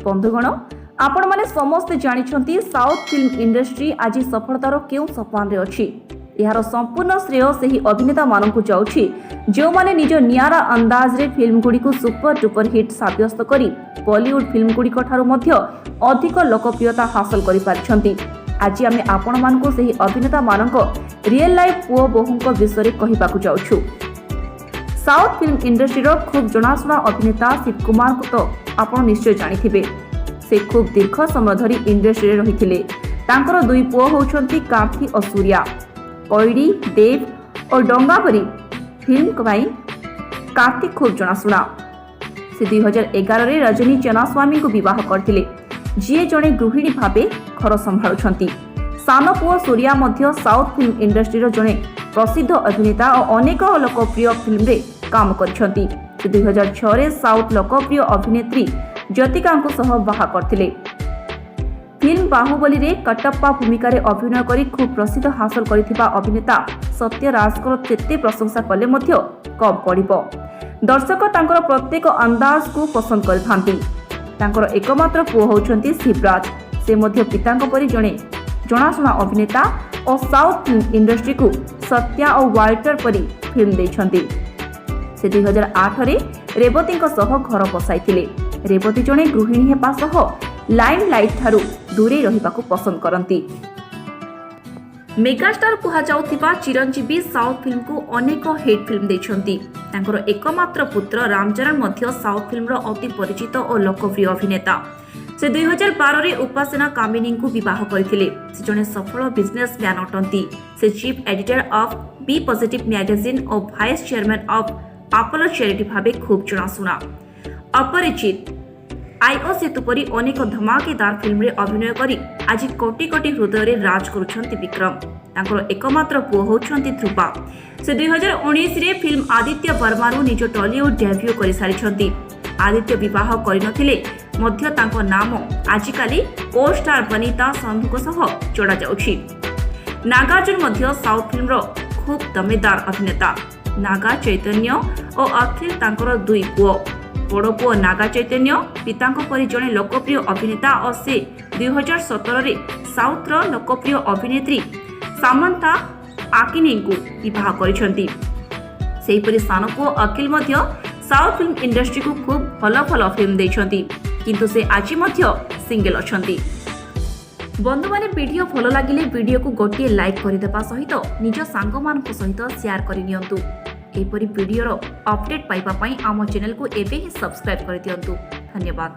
ବନ୍ଧୁଗଣ, ଆପଣମାନେ ସମସ୍ତେ ଜାଣିଛନ୍ତି ସାଉଥ ଫିଲ୍ମ ଇଣ୍ଡଷ୍ଟ୍ରି ଆଜି ସଫଳତାର କେଉଁ ସୋପାନରେ ଅଛି। ଏହାର ସମ୍ପୂର୍ଣ୍ଣ ଶ୍ରେୟ ସେହି ଅଭିନେତାମାନଙ୍କୁ ଯାଉଛି, ଯେଉଁମାନେ ନିଜ ନିଆରା ଅନ୍ଦାଜରେ ଫିଲ୍ମଗୁଡ଼ିକୁ ସୁପର ଡୁପର ହିଟ୍ ସାବ୍ୟସ୍ତ କରି ବଲିଉଡ ଫିଲ୍ମଗୁଡ଼ିକ ଠାରୁ ମଧ୍ୟ ଅଧିକ ଲୋକପ୍ରିୟତା ହାସଲ କରିପାରିଛନ୍ତି। ଆଜି ଆମେ ଆପଣମାନଙ୍କୁ ସେହି ଅଭିନେତାମାନଙ୍କ ରିଏଲ୍ ଲାଇଫ୍ ପୁଅ ବୋହୂଙ୍କ ବିଷୟରେ କହିବାକୁ ଯାଉଛୁ। ସାଉଥ ଫିଲ୍ମ ଇଣ୍ଡଷ୍ଟ୍ରିର ଖୁବ୍ ଜଣାଶୁଣା ଅଭିନେତା ଶିବ କୁମାରଙ୍କୁ ତ ଆପଣ ନିଶ୍ଚୟ ଜାଣିଥିବେ। ସେ ଖୁବ୍ ଦୀର୍ଘ ସମୟ ଧରି ଇଣ୍ଡଷ୍ଟ୍ରିରେ ରହିଥିଲେ। ତାଙ୍କର ଦୁଇ ପୁଅ ହେଉଛନ୍ତି କାର୍ଥି ଓ ସୂର୍ୟା। କଇଡ଼ି, ଦେବ ଓ ଡଙ୍ଗା ପରି ଫିଲ୍ମ ପାଇଁ କାର୍ତ୍ତିକ ଖୁବ୍ ଜଣାଶୁଣା। ସେ 2011ରେ ରଜନୀ ଚେନାସ୍ୱାମୀଙ୍କୁ ବିବାହ କରିଥିଲେ, ଯିଏ ଜଣେ ଗୃହିଣୀ ଭାବେ ଘର ସମ୍ଭାଳୁଛନ୍ତି। ସାନ ପୁଅ ସୂର୍ୟା ମଧ୍ୟ ସାଉଥ ଫିଲ୍ମ ଇଣ୍ଡଷ୍ଟ୍ରିର ଜଣେ ପ୍ରସିଦ୍ଧ ଅଭିନେତା ଓ ଅନେକ ଲୋକପ୍ରିୟ ଫିଲ୍ମରେ କାମ କରିଛନ୍ତି। ସେ 2006ରେ ସାଉଥ ଲୋକପ୍ରିୟ ଅଭିନେତ୍ରୀ ଜ୍ୟୋତିକାଙ୍କ ସହ ବାହା କରିଥିଲେ। ଫିଲ୍ମ ବାହୁବଲୀରେ କଟପ୍ପା ଭୂମିକାରେ ଅଭିନୟ କରି ଖୁବ୍ ପ୍ରସିଦ୍ଧ ହାସଲ କରିଥିବା ଅଭିନେତା ସତ୍ୟରାଜଙ୍କର ଯେତେ ପ୍ରଶଂସା କଲେ ମଧ୍ୟ କମ୍ ପଡ଼ିବ। ଦର୍ଶକ ତାଙ୍କର ପ୍ରତ୍ୟେକ ଅନ୍ଦାଜକୁ ପସନ୍ଦ କରିଥାନ୍ତି। ତାଙ୍କର ଏକମାତ୍ର ପୁଅ ହେଉଛନ୍ତି ଶିବରାଜ। ସେ ମଧ୍ୟ ପିତାଙ୍କ ପରି ଜଣେ ଜଣାଶୁଣା ଅଭିନେତା ଓ ସାଉଥ ଫିଲ୍ମ ଇଣ୍ଡଷ୍ଟ୍ରିକୁ ସତ୍ୟା ଓ ୱାଲ୍ଟର ପରି ଫିଲ୍ମ ଦେଇଛନ୍ତି। ସେ 2008ରେ ରେବତୀଙ୍କ ସହ ଘର ବସାଇଥିଲେ। ରେବତୀ ଜଣେ ଗୃହିଣୀ ହେବା ସହ ଲାଇମ୍ ଲାଇଟ୍ ଠାରୁ ଦୂରେଇ ରହିବାକୁ ପସନ୍ଦ କରନ୍ତି। ମେଗାଷ୍ଟାର କୁହାଯାଉଥିବା ଚିରଞ୍ଜୀବୀ ସାଉଥ ଫିଲ୍ମକୁ ଅନେକ ହିଟ୍ ଫିଲ୍ମ ଦେଇଛନ୍ତି। ତାଙ୍କର ଏକମାତ୍ର ପୁତ୍ର ରାମଚରଣ ମଧ୍ୟ ସାଉଥ ଫିଲ୍ମର ଅତି ପରିଚିତ ଓ ଲୋକପ୍ରିୟ ଅଭିନେତା। ସେ 2012ରେ ଉପାସନା କାମିନୀଙ୍କୁ ବିବାହ କରିଥିଲେ। ସେ ଜଣେ ସଫଳ ବିଜନେସମ୍ୟାନ୍ ଅଟନ୍ତି। ସେ Chief Editor of B Positive magazine O Vice Chairman of Apollo Charity ଭାବେ ଖୁବ୍ ଜଣାଶୁଣା। ଅପରିଚିତ, ଆଇଓ, ସେତୁ ପରି ଅନେକ ଧମାକେଦାର ଫିଲ୍ମରେ ଅଭିନୟ କରି ଆଜି କୋଟି କୋଟି ହୃଦୟରେ ରାଜ କରୁଛନ୍ତି ବିକ୍ରମ। ତାଙ୍କର ଏକମାତ୍ର ପୁଅ ହେଉଛନ୍ତି ଧ୍ରୁବା। ସେ 2019ରେ ଫିଲ୍ମ ଆଦିତ୍ୟ ବର୍ମାରୁ ନିଜ ଟଲିଉଡ୍ ଡେବ୍ୟୁ କରିସାରିଛନ୍ତି। ଆଦିତ୍ୟ ବିବାହ କରିନଥିଲେ ମଧ୍ୟ ତାଙ୍କ ନାମ ଆଜିକାଲି କୋ ଷ୍ଟାର ବନିତା ସନ୍ଧୁଙ୍କ ସହ ଯୋଡ଼ାଯାଉଛି। ନାଗାର୍ଜୁନ ମଧ୍ୟ ସାଉଥ ଫିଲ୍ମର ଖୁବ୍ ଦମେଦାର ଅଭିନେତା। ନାଗା ଚୈତନ୍ୟ ଓ ଅଖିଲ ତାଙ୍କର ଦୁଇ ପୁଅ। ବଡ଼ ପୁଅ ନାଗା ଚୈତନ୍ୟ ପିତାଙ୍କ ପରି ଜଣେ ଲୋକପ୍ରିୟ ଅଭିନେତା ଓ ସେ 2017ରେ ସାଉଥର ଲୋକପ୍ରିୟ ଅଭିନେତ୍ରୀ ସାମନ୍ଥା ଆକିନେଙ୍କୁ ବିବାହ କରିଛନ୍ତି। ସେହିପରି ସାନ ପୁଅ ଅଖିଲ ମଧ୍ୟ ସାଉଥ ଫିଲ୍ମ ଇଣ୍ଡଷ୍ଟ୍ରିକୁ ଖୁବ୍ ଭଲ ଭଲ ଫିଲ୍ମ ଦେଇଛନ୍ତି, କିନ୍ତୁ ସେ ଆଜି ମଧ୍ୟ ସିଙ୍ଗଲ ଅଛନ୍ତି। ବନ୍ଧୁମାନେ, ଭିଡ଼ିଓ ଭଲ ଲାଗିଲେ ଭିଡ଼ିଓକୁ ଗୋଟିଏ ଲାଇକ୍ କରିଦେବା ସହିତ ନିଜ ସାଙ୍ଗମାନଙ୍କ ସହିତ ସେୟାର କରିନିଅନ୍ତୁ। ଏହିପରି ଭିଡ଼ିଓର ଅପଡେଟ୍ ପାଇବା ପାଇଁ ଆମ ଚ୍ୟାନେଲକୁ ଏବେ ହିଁ ସବସ୍କ୍ରାଇବ୍ କରିଦିଅନ୍ତୁ। ଧନ୍ୟବାଦ।